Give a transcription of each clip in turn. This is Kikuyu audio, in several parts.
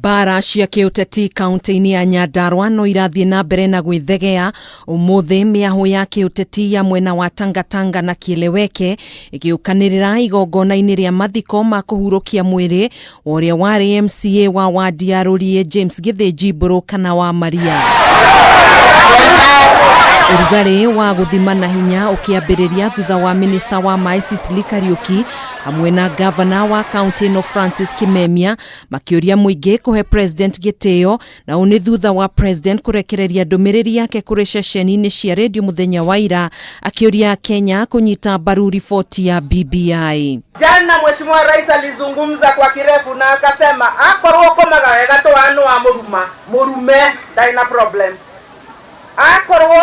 Mbara cia kĩũteti kaunti-inĩ ya Nyandarua no irathiĩ na mbere na gwĩthegea. Ũmũthĩ mĩahũ ya kĩũteti ya mwena wa Tangatanga na Kieleweke ĩgĩũkanĩrĩra igongona-inĩ rĩa mathiko ma kũhurũkia mwĩrĩ wa ũrĩa warĩ MCA wa wadi ya Rũriĩ James Gĩthĩnji Mbũrũ kana wa Maria. Ũrugarĩ wa gũthima na hinya ũkĩambĩrĩria thutha wa minista wa maĩ Sicily Kariũki hamwe na gavana wa kaunti ĩno Francis Kimemia makĩũria mũingĩ kũhe president gĩtĩo, na ũũ nĩ thutha wa president kũrekereria ndũmĩrĩri yake kũrĩ ceceni-inĩ cia redio mũthenya wa ira akĩũria Kenya kũnyita mbaru riboti ya BBI. Jana Mheshimiwa Rais alizungumza kwa kirefu na akasema akorwo ũkomaga wega tũwanu wa mũruma mũrume ndarĩ na problem, akorwo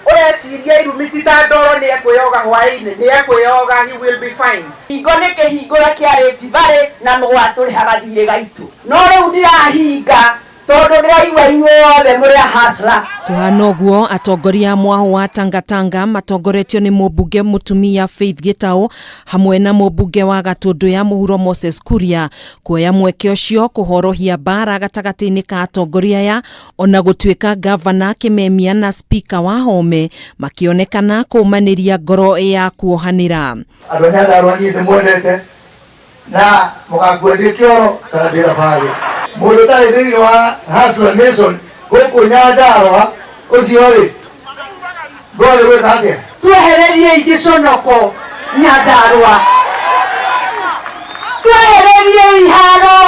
ũreciria irumi ti ta ndoro nĩ ekwĩyoga hwaĩ-inĩ nĩ ekwĩyoga, he will be fine. Hingo nĩ kĩhingũro kĩa Rift Valley na mũgwatũrĩhaga thirĩ gaitũ, no rĩu ndirahinga tondũ ndĩraigua inyuothe mũrĩ a hustler. Kũhana ũguo, atongoria a mwahũ wa Tangatanga matongoretio nĩ mũmbunge mũtumia Faith Gĩtaũ hamwe na mũmbunge wa Gatũndũ ya Mũhuro Moses Kuria kuoya mweke ũcio kũhorohia mbara gatagatĩ-inĩ ka atongoria aya, ona gũtuĩka gavana Kimemia na spika Wahome makĩonekana kũmanĩria ngoro ya kuohanĩra. Andũ a Nyandarua niĩ ndĩmwendete na mũgakua ndĩ kĩoro kana ndĩ thabarĩ. Mũndũ ũtarĩ thĩinĩ wa Hustler Nation gũkũ Nyandarua ũcio rĩ, ngoro nĩ gwĩka atĩa? Twehereriei gĩconoko Nyandarua, twehereriei haro,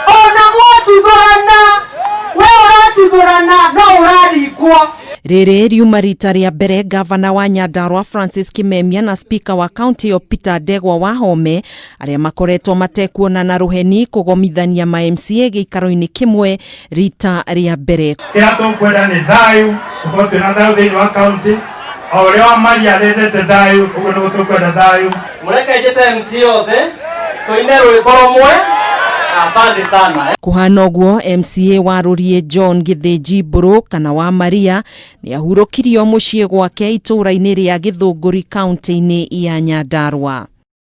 ona mwatuthũrana, we ũratuthũrana no ũraringwo. Rĩrĩ riuma rita rĩa mbere gavana wa Nyandarua Francis Kimemia na spika wa kaunti ĩyo Peter Ndegwa Wahome arĩa makoretwo matekuonana rũheni kũgomithania ma MCA gĩikaro-inĩ kĩmwe rita rĩa mbere. Kĩrĩa tũkwenda nĩ thayũ, tũkorwo twĩna thayũ thĩinĩ wa kaunti, o ũrĩa wa Maria arendete thayũ, ũguo nĩguo tũkwenda thayũ. Mũreke njĩte MC othe tũine rwĩmbo rũmwe. Asante sana. Kũhana ũguo, MCA wa Rũriĩ John Gĩthĩnji Mbũrũ kana wa Maria nĩ ahurũkirio mũciĩ gwake itũũra-inĩ rĩa Gĩthũngũri kaunti-inĩ ya Nyandarua.